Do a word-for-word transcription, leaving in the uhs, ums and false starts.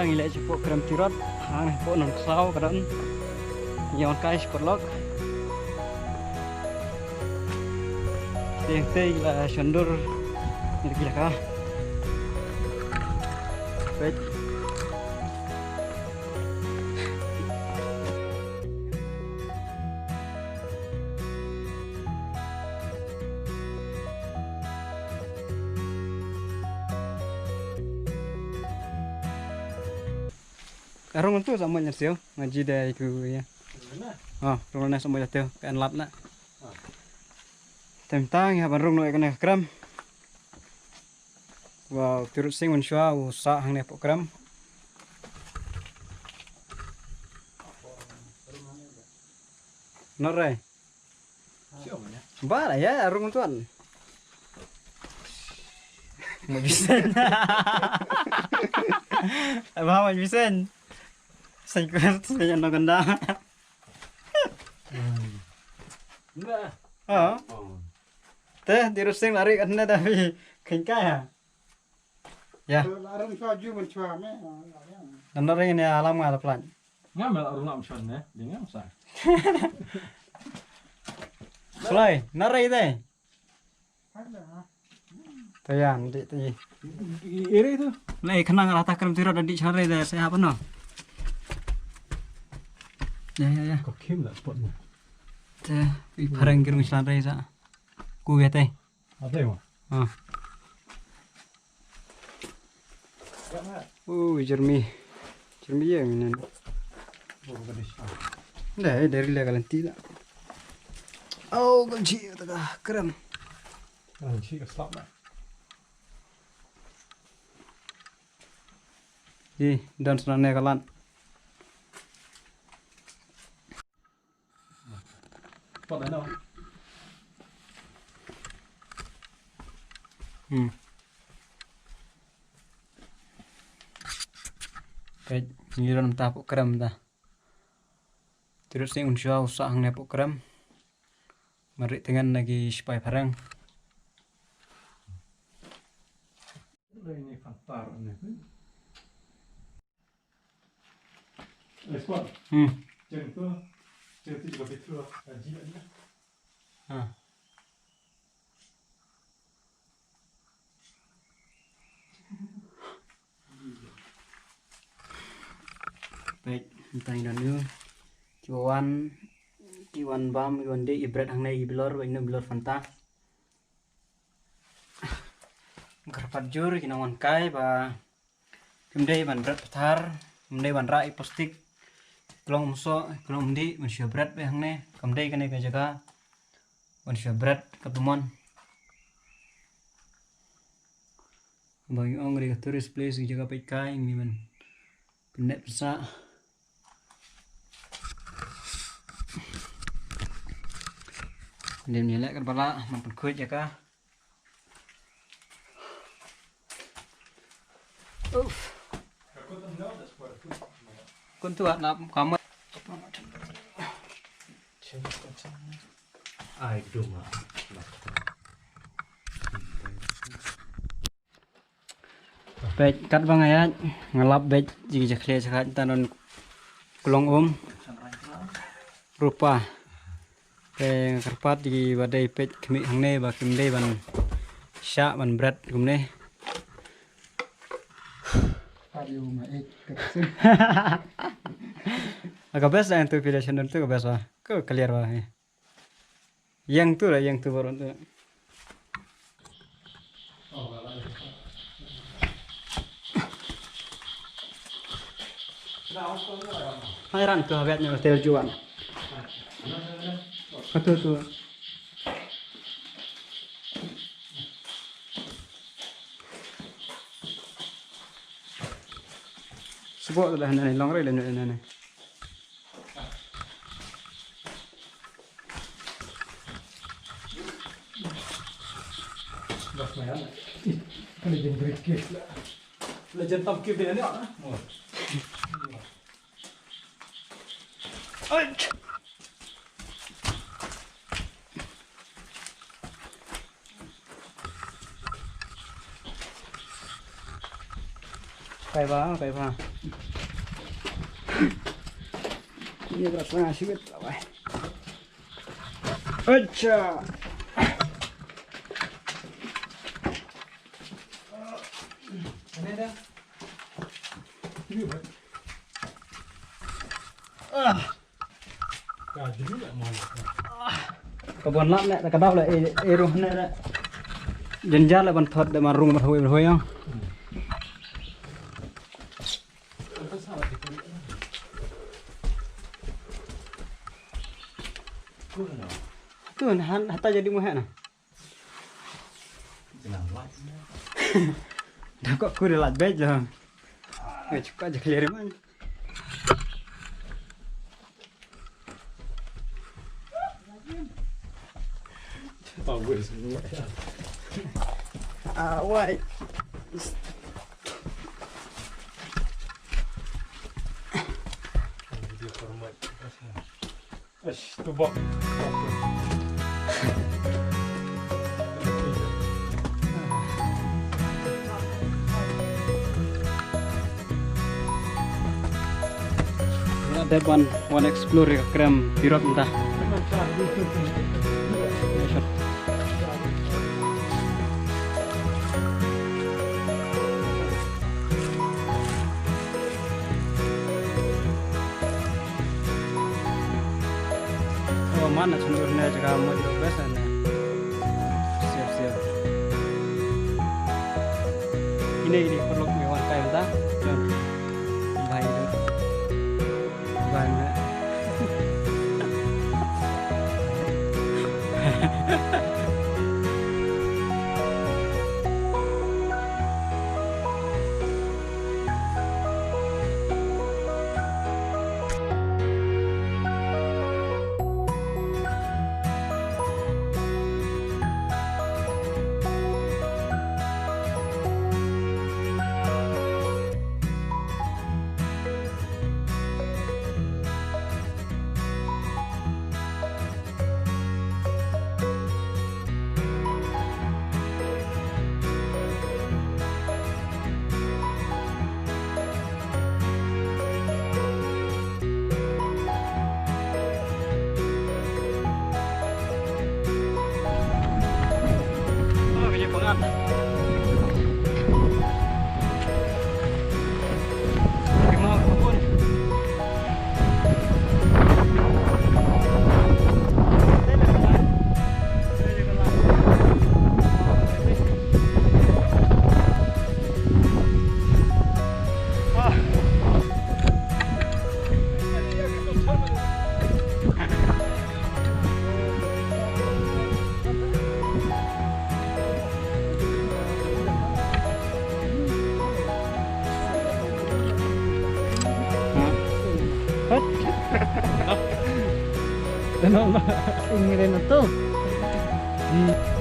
Ngi leit shapoh krem tirot, hangne hapoh Nongkhlaw ka don. Ngi wan kai shapoh lok. Te te la shon dur. Ngi la ka. Wait. Arung tu sa mo nya sio, ngaji dei ku ya. Ah, rung na sa mo nya tio, ka en lap na. Tem tang ya ban rung no ka ne krem. Wow, Tirot Sing mynshuwa u sah hangne hapoh krem. Not right. Ba la ya rung tuan. Mo bisen. Ba mo bisen. Sen ko sen no ganda. Ba. Ha. Te Tirot Sing lari kat ne da bi. Kengkai ha. Ya. Arung sa ju mynshuwa me. Nan ring ne alam nga la plan. Nga mel arung lam shon ne, ding nga sa. Sulai, nare dei. Tayan, di ti. Iri tu. Lai khnang rata krem tirot di chare dei, saya apa no? Ya, ya, ya. Ko kim la spot ne. Te, i parang kirung chare sa. Ku ya te. Ate mo. Ah. Oh, jermi. Jermi ya minan. Dai, dari le kalan tila. Oh, kan chi ta ka krem. Kan chi ka slap na. Di, dan sana ne kalan. Pot ano? Hmm. Peit, ngi don mynta hapoh krem mynta. Tirot Sing mynshuwa u sah hangne hapoh krem. Mari tyngen na ki shipai phareng. Hmm. Ah. Peit, mynta ngi don ïa u. Ki wan, ki wan bam, ki wan dih ïa bret hangne ïa bilor, ba ïa bilor Fanta. Kyrpad jur ki nongwan kai ba kim dei ban bret pathar, kim dei ban rah ïa plastik. Klong umsoh, klong umdih, ban shu bret beit hangne. Kam dei kane ka jaka ban shu bret, ka pynmon. Ba ngi ong ri ka tourist place, ka jaka peit kai, ngi ban pynneh pynsah. Dim ïaleh kat ba lah, man pynkhuid ïa ka. Uf. Kun tu ah, nap kamar. Ai duma. Peit, kat ba nga ïaid, nga lap beit, jingjakhlia jakhlia, tang don klong um. Rupa. Te nga kyrpad ïa ki ba dei peit khmih hangne ba kim dei ban shah ban bret kumne. Ka best ïa tu phi da shandon tu ka best ba. Ka clear ba. Ïa tu la, ïa tu baroh tu. Hai ran tu habet nyo tel juan. Ka tu tu. Sbo tu dah nani long rai le nani. Legend tam kif ni ah. Oi. Kai ba, kai ba. Ini berasa sibit lah, wai. Acha. Ah. Ka bun lap ne, ka dap le, e, e, ruh ne le. Jynjar le ban thot de, ban rung ban hui ban hui ïa. Tu ne han hata jadi muhe na. Da ko kur laj bej lo. Ngai chuka je clear man. Ah, wai. Ash, tu bok. Nga dep ban wan explore ïa ka krem Tirot mynta. Oh, man, na chundur ne jaka mo jiro bes ne. Siap, siap. Ine, ine, paralok me wan kai mynta. Bye, dude. Bye, man. Tenang lah. Ingin tu. Hmm.